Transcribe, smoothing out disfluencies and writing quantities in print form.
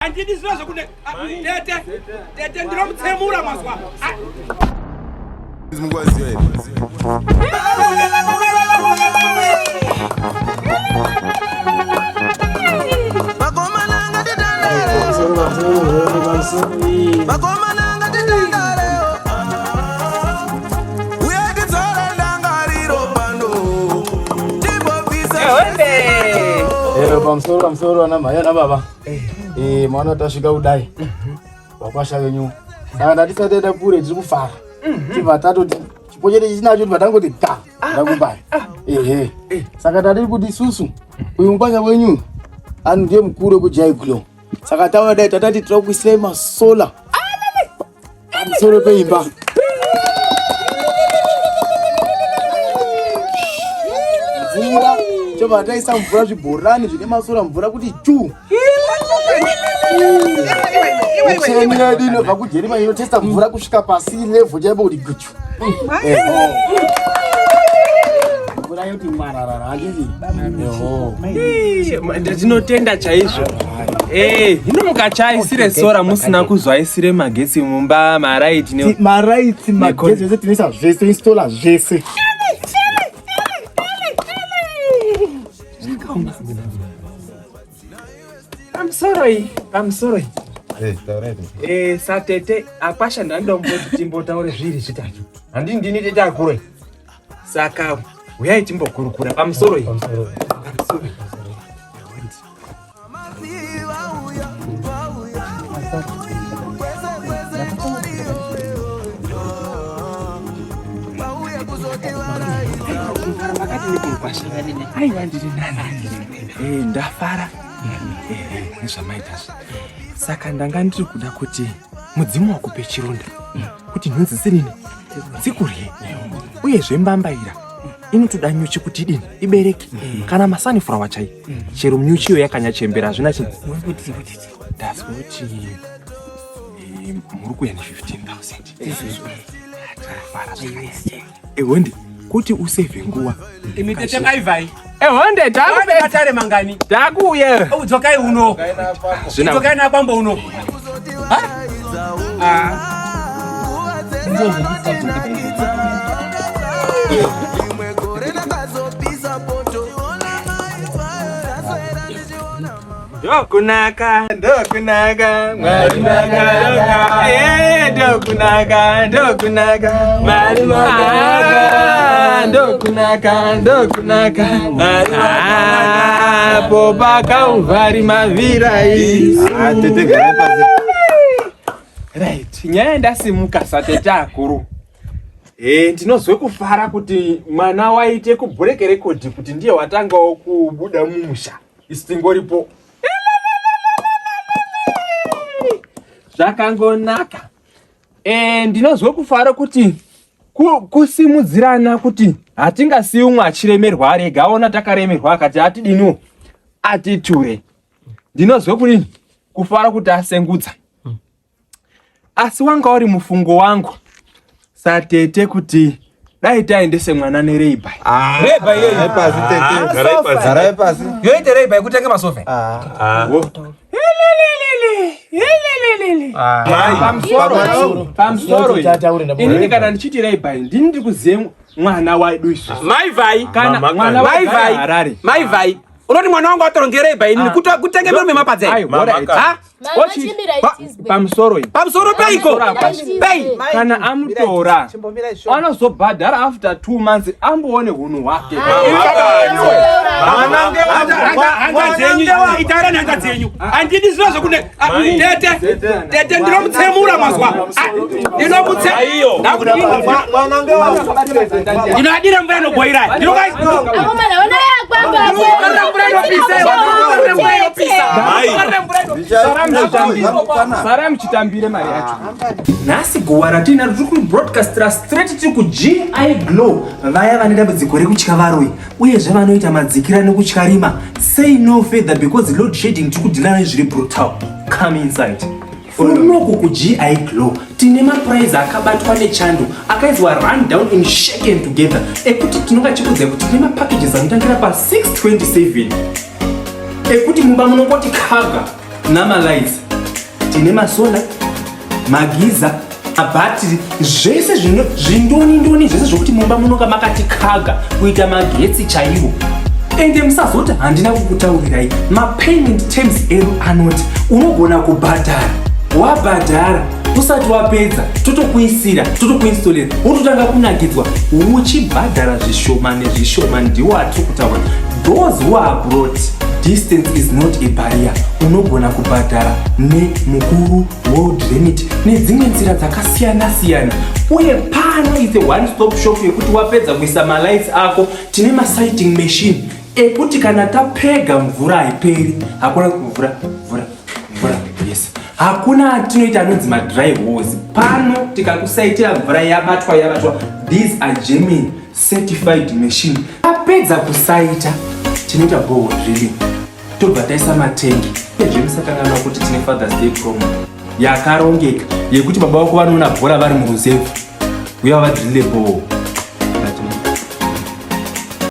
Handidi zviro zvekune tete tete ndinomutsemura mazwa. Vakomana ngatitandare uye tidzore ndangariro pano timbobvisa Pamusoro pamusoro ana mhai ana baba. Eh, maona tasvika kudai. Wakwasha wenyu. Saka ndatisati taenda kure tiri kufara. Tibva tatoti chipo chedu chinacho tibva tangoti ga ndakumbaya. Ehe. Saka tadii kuti isusu uyu mukwasha wenyu ani ndiye mukuru wekuJai Glow. Saka taona dai tatati tiri kuisirai masola pamusoro peimba. Mvura tobva taisa mvura zvibhorani zvine masora mvura kuti chu. Micheni yedu inobva kuJerima inotesta mvura kusvika pasi level chaipo kuti guchu. Eho. Mvura yoti mwararara handiti? Eho. Ndinotenda chaizvo. Eh, hino mukachaisire sora musina kuzwaisire magetsi mumba maraiti ne Maraiti magetsi zvese tinoisa zvese toinstola zvese. Pamusoroi, pamusoroi. Eh, satete akwasha ndandomboti timbotaure zviri zvitatu. Handini ndini tete akure. Saka huyai timbokurukura pamusoroi. Pamusoroi. Aiwa ndiri nani. Eh, ndafara nezvamaita zvi. Saka ndanga ndiri kuda kuti mudzimu wakupe chironda kuti nhunzi dzinini dzikurye uyezve mbambaira inotoda nyuchi kuti idini ibereke kana masanifurawa chai chero nyuchi iyo yakanyachembera hazvina chinhu. Ndazwa kuti muri kuuya ne 15000. Tafara zvakanaka. Ehonde kuti usevhe nguva. Imi tete maivai. Ehonde Vane matare mangani? takuuya. Udzokai uno. Zvina Dzokai nabambo uno. Rimwe gore ndakazopisa poto Ndokunaka, ndokunaka, Mwari makanaka. Eh, ndokunaka, ndokunaka, Mwari makanaka. Ndokunaka, ndokunaka, Mwari makanaka. Apo pakamvari mavirai. Tete garai pasi. Right, nyaya ndasimuka satete akuru. Eh, ndinozwe kufara kuti mwana waite kubhureke rekodhi kuti ndiye watangawo kubuda mumusha. Isu tingoripo. Zvakangonaka. Eh, ndinozwe kufara kuti kusimudzirana kuti hatingasiyi umwe achiremerwa ari ega aona takaremerwa akati atidiniwo atiture. Ndinozwe kudini kufara kuti asengudza. Asi wanga uri mufungo wangu satete kuti dai taendese mwana nereibai. Reibai iyeyi. Garai pasi tete. Garai pasi. Garai pasi. Yoite reibai kutenga masofa. Pamusoro, pamusoro. Tataure ndabona. Inini kana ndichiti reibai ndini ndiri kuziye mwana wedu isusu. Maivai. Kana Mama mwana Mai wabva vai. Harare. Maivai. Unoti mwana wangu atorongerei inini kutenge mirume mapadze. Aiwa, alright. Ha? Mama Ochi- chimira itizwe. Pamusoro iyi. Pamusoro peiko? Pei. Kana amutora anozobhadhara after 2 months amboone hunhu hwake. Hanga dzenyu itaura nehanga dzenyu. Handidi zviro zvekune tete tete ndinomutsemura mazwa. Ndinomutsemura. Ndinoadira mvura inobhoira. Akomana, ona yakwamba. Ndinoadira mvura inopisa. Ndinoadira mvura inopisa. Ndinoadira mvura inopisa. Sara muchitambire mari yacho. Nhasi guwa ratinaro tiri kubroadcastira straight tiri kuGI Glow. Vaya vane dambudziko rekutya varoyi uyezve vanoita madzikira nekutya rima. Say no further because load shedding tiri kudhilana nezviri brutal. Come inside. Kunoku kuGI Glow tine maprize akabatwa nechando akaizwa run down and shaken together ekuti tinonga chikudzai kuti tine mapackages anotangira pa 627 ekuti mumba munongoti kaga namalights. Tine masolar, mageyser, mabhatiri, zvese zvino zvindoni ndoni zvese zvokuti mumba munonga makati kaga kuita magetsi chaiwo. Ende musazoti handina kukutaurirai. Mapayment terms edu anoti unogona kubhadhara, wabhadhara usati wapedza totokuisira, totokuinstallera, wototanga kunakidzwa uchibhadhara zvishoma nezvishoma. Ndiwo atiri kutaura. Those who are abroad, distance is not a barrier. Unogona kubhadhara neMukuru World Remit nedzimwe nzira dzakasiyana siyana. Uye pano is a one stop shop yekuti wapedza kuisa malights ako, tine masighting machine ekuti kana tapega mvura haiperi. Hakuna mvura, mvura, mvura, yes. Hakuna atinoita anonzi madry holes pano. Tikakusaitira mvura yabatwa, yabatwa. These are German certified machine. Tapedza kusaita, tinoita borehole drilling, tobva taisa matengi. Uyezve musakanganwa kuti tine Father's Day promo yakarongeka yekuti baba vako vanoona bhora vari muruzevhu, uya vadrille borehole.